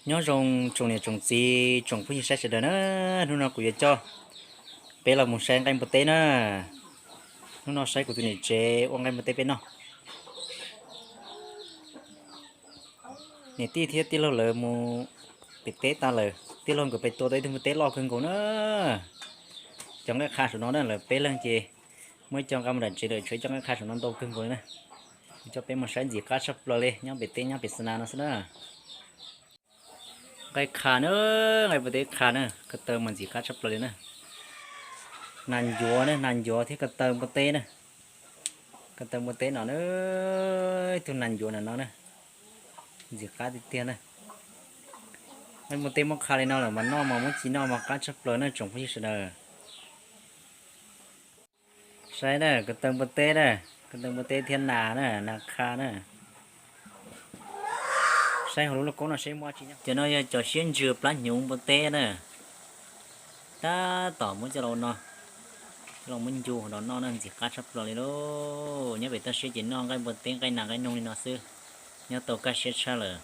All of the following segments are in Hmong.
Nyob zoo tsoom niam tsoom txiv tsoom phooj ywg saib sawv daws na, hnub no kuv yuav coj peb los mus saib nqaij npua teb na. Hnub no saib kuv tus niam tsev ua nqaij npua teb peb noj. Niam tij thiab tij laug lawv mus pem teb tas lawm, tij laug nkawd pem tua tau ib tug npua teb loj kawg nkaus na. Cov nqaij qha saum no na, lawv peb leeg ces muaj ib co nqa mus nram tsev lawm, tshuav ib co nqaij qha saum no ntau kawg nkaus li na. Kuv coj peb mus saib ntxim qab tshaj plaws li, nyob pem teb nyob pem xa nas no xwb na. Nqaij qha na, nqaij npua teb qha na, ko taw mas ntxim qab tshaj plaws li na. Nas ncuav na, nas ncuav thiab ko taw npua teb na. Ko taw npua teb no na, ib tug nas ncuav no na, ntxim qab tiag tiag na. Nqaij npua teb muab qha li no lawm mas noj mas muab ci noj mas qab tshaj plaws na tsoom phooj ywg sawv daws. Saib na, ko taw npua teb na, ko taw npua teb thiab nas na, nas qha na. Saib hauv lub lauj kaub no seb muaj tsi nyob. Cov no yog cov siab ntsws plab hnyuv npua teb na. Tab tom muab coj los no, coj los muab ncu hauv no noj na, ntxim qab tshaj plaws li lauj. Nyob pem toj siab ces noj nqaij npua teb nqaij nas nqaij noog li no xwb, nyob tau kaj siab tshaj lawm.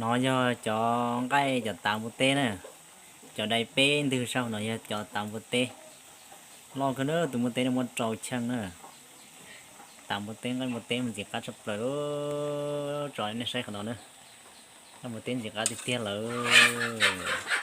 No yog cov nqaij cov tav npua teb na, cov dai peb ntwg saum no yog cov tav npua teb. Loj kawg na, tus npua teb no muaj rau cheej na. Tav npua teb nqaij npua teb mas ntxim qab tshaj plaws, tso nej saib qhov no na. Nqaij npua teb ntxim qab tiag tiag lawm.